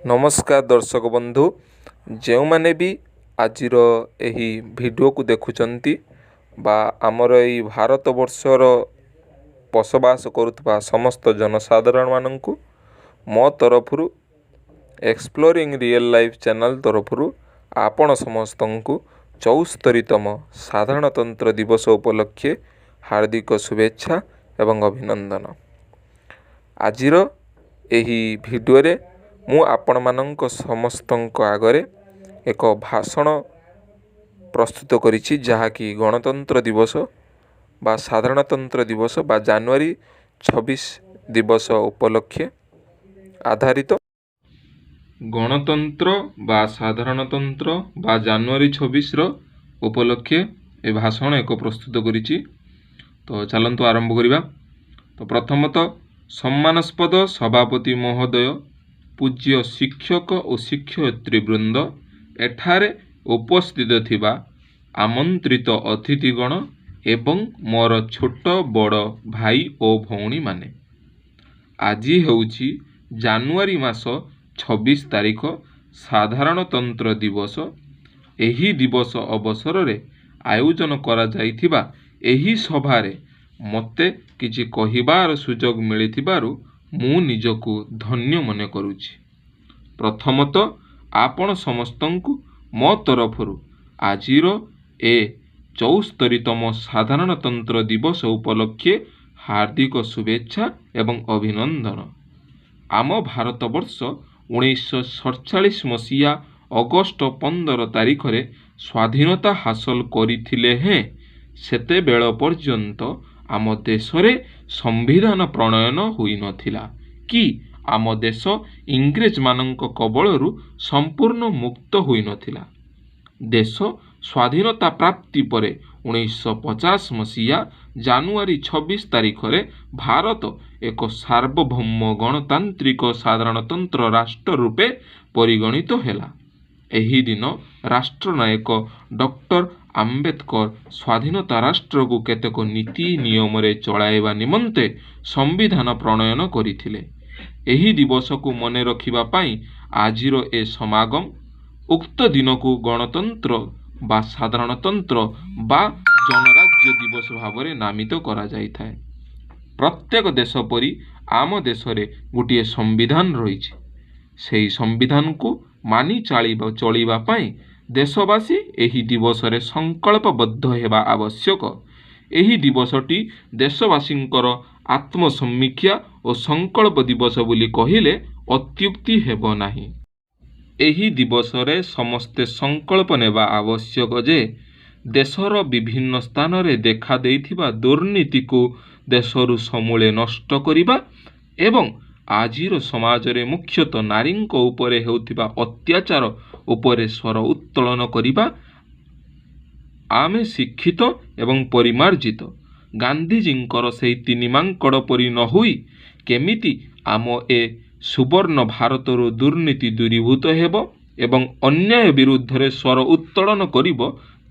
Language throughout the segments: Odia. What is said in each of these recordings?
ନମସ୍କାର ଦର୍ଶକ ବନ୍ଧୁ, ଯେଉଁମାନେ ବି ଆଜିର ଏହି ଭିଡ଼ିଓକୁ ଦେଖୁଛନ୍ତି ବା ଆମର ଏଇ ଭାରତ ବର୍ଷର ବସବାସ କରୁଥିବା ସମସ୍ତ ଜନସାଧାରଣମାନଙ୍କୁ ମୋ ତରଫରୁ, ଏକ୍ସପ୍ଲୋରିଂ ରିଏଲ୍ ଲାଇଫ୍ ଚ୍ୟାନେଲ୍ ତରଫରୁ ଆପଣ ସମସ୍ତଙ୍କୁ 74ତମ ସାଧାରଣତନ୍ତ୍ର ଦିବସ ଉପଲକ୍ଷେ ହାର୍ଦ୍ଦିକ ଶୁଭେଚ୍ଛା ଏବଂ ଅଭିନନ୍ଦନ। ଆଜିର ଏହି ଭିଡ଼ିଓରେ ମୁଁ ଆପଣମାନଙ୍କ ସମସ୍ତଙ୍କ ଆଗରେ ଏକ ଭାଷଣ ପ୍ରସ୍ତୁତ କରିଛି, ଯାହାକି ଗଣତନ୍ତ୍ର ଦିବସ ବା ସାଧାରଣତନ୍ତ୍ର ଦିବସ ବା ଜାନୁଆରୀ 26 ଦିବସ ଉପଲକ୍ଷେ ଆଧାରିତ। ଗଣତନ୍ତ୍ର ବା ସାଧାରଣତନ୍ତ୍ର ବା ଜାନୁଆରୀ 26ର ଉପଲକ୍ଷେ ଏ ଭାଷଣ ଏକ ପ୍ରସ୍ତୁତ କରିଛି। ତ ଚାଲନ୍ତୁ ଆରମ୍ଭ କରିବା। ତ ପ୍ରଥମତଃ, ସମ୍ମାନାସ୍ପଦ ସଭାପତି ମହୋଦୟ, ପୂଜ୍ୟ ଶିକ୍ଷକ ଓ ଶିକ୍ଷୟିତ୍ରୀ ବୃନ୍ଦ, ଏଠାରେ ଉପସ୍ଥିତ ଥିବା ଆମନ୍ତ୍ରିତ ଅତିଥିଗଣ ଏବଂ ମୋର ଛୋଟ ବଡ଼ ଭାଇ ଓ ଭଉଣୀମାନେ, ଆଜି ହେଉଛି ଜାନୁଆରୀ ମାସ 26 ତାରିଖ, ସାଧାରଣତନ୍ତ୍ର ଦିବସ। ଏହି ଦିବସ ଅବସରରେ ଆୟୋଜନ କରାଯାଇଥିବା ଏହି ସଭାରେ ମୋତେ କିଛି କହିବାର ସୁଯୋଗ ମିଳିଥିବାରୁ ମୁଁ ନିଜକୁ ଧନ୍ୟ ମନେ କରୁଛି। ପ୍ରଥମତଃ, ଆପଣ ସମସ୍ତଙ୍କୁ ମୋ ତରଫରୁ ଆଜିର ଏ 74ତମ ସାଧାରଣତନ୍ତ୍ର ଦିବସ ଉପଲକ୍ଷେ ହାର୍ଦ୍ଦିକ ଶୁଭେଚ୍ଛା ଏବଂ ଅଭିନନ୍ଦନ। ଆମ ଭାରତବର୍ଷ 1947 ମସିହା ଅଗଷ୍ଟ 15 ତାରିଖରେ ସ୍ୱାଧୀନତା ହାସଲ କରିଥିଲେ ହେଁ ସେତେବେଳ ପର୍ଯ୍ୟନ୍ତ ଆମ ଦେଶରେ ସମ୍ବିଧାନ ପ୍ରଣୟନ ହୋଇନଥିଲା କି ଆମ ଦେଶ ଇଂରେଜମାନଙ୍କ କବଳରୁ ସମ୍ପୂର୍ଣ୍ଣ ମୁକ୍ତ ହୋଇନଥିଲା। ଦେଶ ସ୍ୱାଧୀନତା ପ୍ରାପ୍ତି ପରେ 1950 ମସିହା ଜାନୁଆରୀ 26 ତାରିଖରେ ଭାରତ ଏକ ସାର୍ବଭୌମ ଗଣତାନ୍ତ୍ରିକ ସାଧାରଣତନ୍ତ୍ର ରାଷ୍ଟ୍ର ରୂପେ ପରିଗଣିତ ହେଲା। ଏହି ଦିନ ରାଷ୍ଟ୍ରନାୟକ ଡକ୍ଟର ଆମ୍ବେଦକର ସ୍ୱାଧୀନତା ରାଷ୍ଟ୍ରକୁ କେତେକ ନୀତି ନିୟମରେ ଚଳାଇବା ନିମନ୍ତେ ସମ୍ବିଧାନ ପ୍ରଣୟନ କରିଥିଲେ। ଏହି ଦିବସକୁ ମନେ ରଖିବା ପାଇଁ ଆଜିର ଏ ସମାଗମ। ଉକ୍ତ ଦିନକୁ ଗଣତନ୍ତ୍ର ବା ସାଧାରଣତନ୍ତ୍ର ବା ଜନରାଜ୍ୟ ଦିବସ ଭାବରେ ନାମିତ କରାଯାଇଥାଏ। ପ୍ରତ୍ୟେକ ଦେଶ ପରି ଆମ ଦେଶରେ ଗୋଟିଏ ସମ୍ବିଧାନ ରହିଛି। ସେହି ସମ୍ବିଧାନକୁ ମାନି ଚଳିବା ପାଇଁ ଦେଶବାସୀ ଏହି ଦିବସରେ ସଂକଳ୍ପବଦ୍ଧ ହେବା ଆବଶ୍ୟକ। ଏହି ଦିବସଟି ଦେଶବାସୀଙ୍କର ଆତ୍ମସମୀକ୍ଷା ଓ ସଂକଳ୍ପ ଦିବସ ବୋଲି କହିଲେ ଅତ୍ୟୁକ୍ତି ହେବ ନାହିଁ। ଏହି ଦିବସରେ ସମସ୍ତେ ସଂକଳ୍ପ ନେବା ଆବଶ୍ୟକ ଯେ ଦେଶର ବିଭିନ୍ନ ସ୍ଥାନରେ ଦେଖା ଦେଇଥିବା ଦୁର୍ନୀତିକୁ ଦେଶରୁ ସମୂଳେ ନଷ୍ଟ କରିବା ଏବଂ ଆଜିର ସମାଜରେ ମୁଖ୍ୟତଃ ନାରୀଙ୍କ ଉପରେ ହେଉଥିବା ଅତ୍ୟାଚାର ଉପରେ ସ୍ୱର ଉତ୍ତୋଳନ କରିବା। ଆମେ ଶିକ୍ଷିତ ଏବଂ ପରିମାର୍ଜିତ ଗାନ୍ଧିଜୀଙ୍କର ସେହି ତିନି ମାଙ୍କଡ଼ ପରି ନ ହୋଇ କେମିତି ଆମ ଏ ସୁବର୍ଣ୍ଣ ଭାରତରୁ ଦୁର୍ନୀତି ଦୂରୀଭୂତ ହେବ ଏବଂ ଅନ୍ୟାୟ ବିରୁଦ୍ଧରେ ସ୍ୱର ଉତ୍ତୋଳନ କରିବ,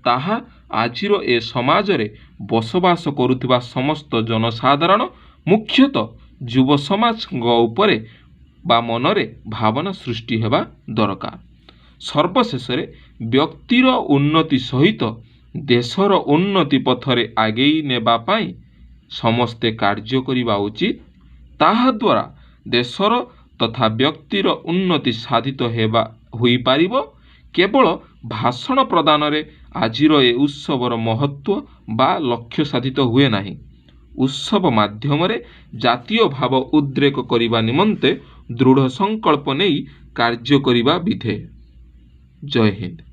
ତାହା ଆଜିର ଏ ସମାଜରେ ବସବାସ କରୁଥିବା ସମସ୍ତ ଜନସାଧାରଣ, ମୁଖ୍ୟତଃ ଯୁବ ସମାଜଙ୍କ ଉପରେ ବା ମନରେ ଭାବନା ସୃଷ୍ଟି ହେବା ଦରକାର। ସର୍ବଶେଷରେ, ବ୍ୟକ୍ତିର ଉନ୍ନତି ସହିତ ଦେଶର ଉନ୍ନତି ପଥରେ ଆଗେଇ ନେବା ପାଇଁ ସମସ୍ତେ କାର୍ଯ୍ୟ କରିବା ଉଚିତ। ତାହାଦ୍ୱାରା ଦେଶର ତଥା ବ୍ୟକ୍ତିର ଉନ୍ନତି ସାଧିତ ହେବା ହୋଇପାରିବ। କେବଳ ଭାଷଣ ପ୍ରଦାନରେ ଆଜିର ଏ ଉତ୍ସବର ମହତ୍ତ୍ୱ ବା ଲକ୍ଷ୍ୟ ସାଧିତ ହୁଏ ନାହିଁ। ଉତ୍ସବ ମାଧ୍ୟମରେ ଜାତୀୟ ଭାବ ଉଦ୍ରେକ କରିବା ନିମନ୍ତେ ଦୃଢ଼ ସଂକଳ୍ପ ନେଇ କାର୍ଯ୍ୟ କରିବା ବିଧେୟ। ଜୟ ହିନ୍ଦ।